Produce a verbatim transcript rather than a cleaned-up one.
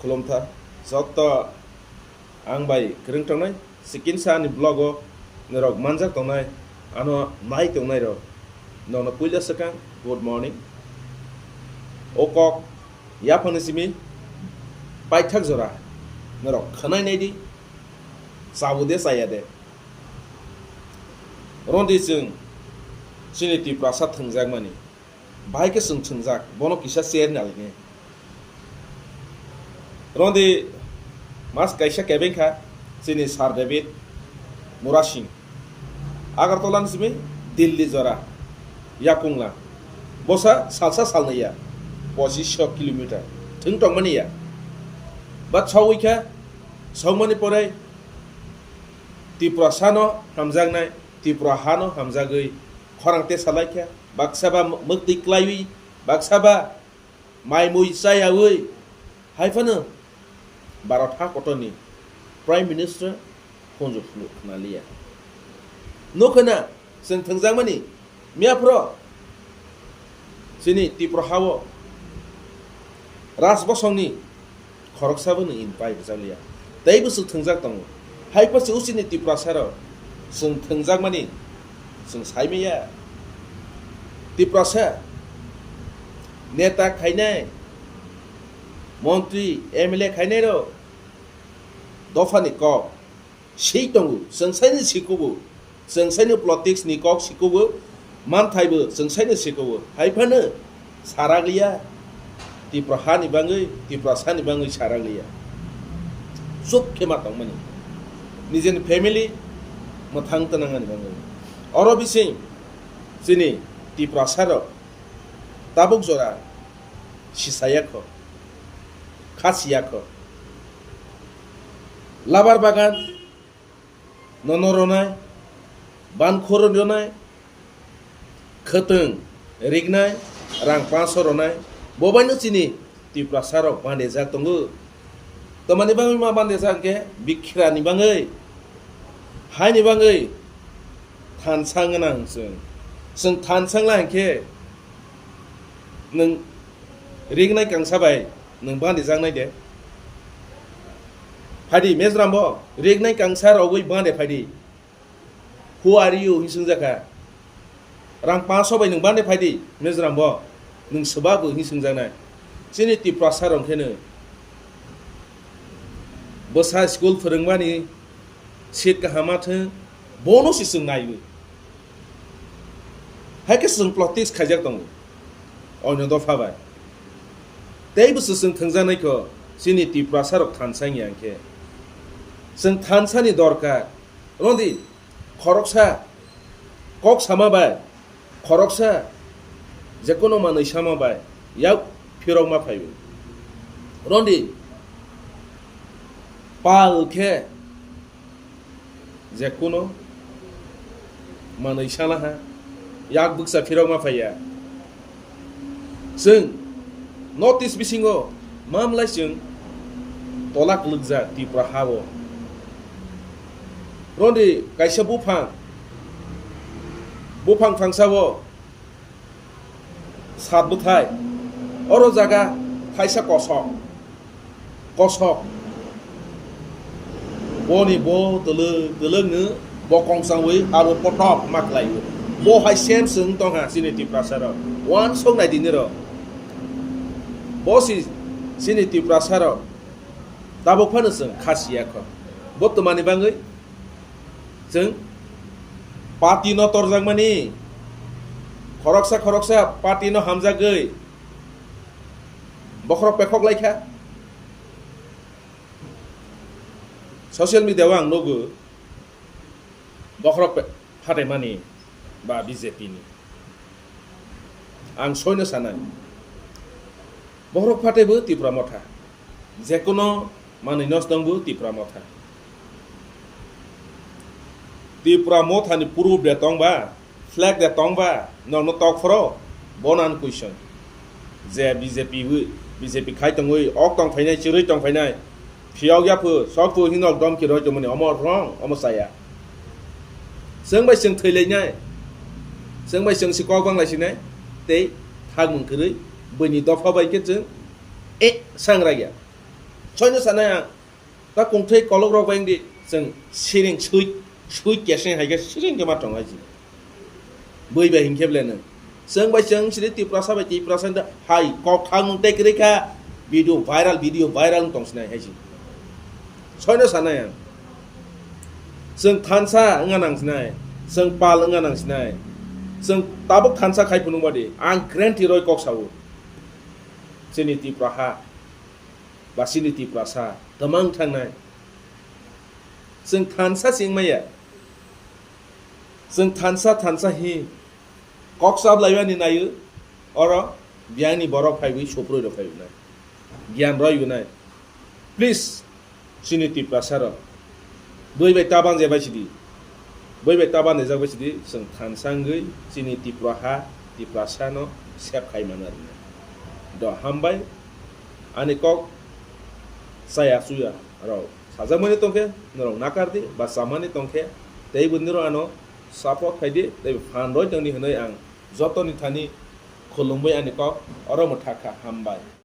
Khulumtha, joto ang bai kwrwng tongnai, sikinsa ani vlog o norok manjak tongnai, ano nai tongnai rok, nono puila swkang good morning. O kok yaphangni simi paithak jora norok khwnai nai di, chabo de chaya de. Rondi chwng chini Tiprasa thwngjakmani. Bahai khe chwng thwngjak, bono kisa share nalini. Rondi mas kaisa kebeng kha, chini Sir David Murasing. Agartala ni simi Delhi jora, yakungla. Bosa salsa salnai ya, pochis kilometer thwng tongmani ya. But sawi kha, saumani pore Tiprasa no hamjaknai, Tripura ha no hamjagwi khorang te salai kha. Baksa ba mwktwi klaiwi, baksa ba mai mui chayawi, hai phano Bharat ha kotorni Prime Minister khunju phunuk khna liya. Nukho na, chwng thwngjakmani miyaphro chini Tripura ha-o Raj Bosongni khoroksa bo nwng invite rwjak liya. Tei bo chwng thwngjak tongo. Hai phano chini Tiprasa rok chwng thwngjakmani chwng sai maya. Tiprasa neta khainai, montri, M L A khainai rok dophani kok sei tongo, chwng saino sikubo, chwng saino politics ni kok sikubo, manthai bo chwng saino sikubo, hai phano sarak liya, Tripura ha ni bangwi, Tiprasa ni bangwi sarak liya, chuk khe ma tongmani, nijeni family mwthang twnangani bangwi. Oro bising chini Tiprasa rok tabuk jora sisaya kho, khasiya kho. Labar bagan nono ronai, bankhoro ronai, khwtwng rignai, rang panso ronai, bobaino chini Tiprasa rok bandejak tongo. Tamani bagwi ma bandejak hwnkhe bikhira ni bagwi, hai ni bagwi thansa gwnang chwng. Chwng thansa wngla hwnkhe nwng rignai kangsa bai nwng bandi jaknai de? Phaidi Mizoram bo rignai kangsa rogwi bande phaidi. Who are you? Hing swngjak kha. Rang panso bai nwng bande phaidi Mizoram bo. Nwng swbabo hing swngjaknai. Chini Tiprasa rok khe no bwsa school phwrwngmani seat kaham ma thwng, bono se chwng naiwi. Hai khe chwng politics khaijak tongo, oino dopha bai. Tei bo se chwng thwngjaknai kho, chini Tiprasa rok thansa wngya hwnkhe. Chwng thansa ni dorkar, rondi khoroksa kok sama bai, khoroksa jekono manwi sama bai yak phirok ma phaio. Rondi pal khe jekono manwi sana ha, yak bwksa phirok ma phaiya. Chwng North East bisingo mamlai chwng tola kwlwkjak Tripura ha-o. Rondi kaisa buphang, buphang phangsao sat bwthai, oro jaga thaisa kosok, kosok. Boni bo twlwk twlwk no bokong chawi abo potok ma khlaio. Bo hai same chwng tongkha chini Tiprasa rok. Uansuk nai di nirok. Bo si chini Tiprasa rok. Tabuk phano chwng kha siya kho. Bo twmani bagwi chwng party no torjakmani, khoroksa khoroksa party no hamjagwi bokhorok pekhok lai kha. Social media o ang nugo, bokhorok pe-, phatemani ba B J P ni. Ang soino sanai. Bokhorok phatebo Tipra Motha. Jekono manwi nos tongbo Tipra Motha. Tipra Motha ni proof de tongba, flag de tongba, nokno tok phoro, bonan question. Je B J P wi, B J P khai tongwi, ok tong phainai, chirwi tong phainai, phiyok ya phu, sok phu hinok dom kiroi tongmani, omo wrong, omo chaya. Chwng bai chwng thwilainai, chwng bai chwng si kok banglai sinai, tei thakmung kwrwi, buini dopha bai khe chwng, e, sangraiya. Soino sanai ang, ta kungthai kolok rok bai wngdi, chwng siring sui, sui keseng hai khe siring khe ma tong hai si. Bui bai hinkhe ble nang. Chwng bai chwng sini Tiprasa bai Tiprasa da hai kok thang mung tei kwrwi kha, video viral, video viral wng tong sinai hai si. Soino sanai ang. Chwng thansa wngna nang sinai, chwng pal wngna nang sinai. Chwng tabuk thansa khai phunuk badi, ang guarantee roi kok sao. Chini Tipra ha, ba chini Tiprasa, tamang thangnai. Chwng thansa sing maya. Chwng thansa, thansa hi. Kok sab laibani nayo, oro biyangni borok phaiwi suproi rok phaiwi nai. Giyan roi wnai. Please, chini Tiprasa rok. Bui bai tabang je bai sidi. Bui bai tabang je bai sidi, chwng thansa wngwi chini Tipra ha, Tiprasa no sep khai mano rwnai. Do hambai, ani kok chaya chuya rok. Sajakmani tongkhe norok nakardi, ba chamani tongkhe tei bo nirok ano support khaidi, tei phan roi tongdi hwnwi ang jotoni thani khulumwi ani kok oro mwthakha, hambai.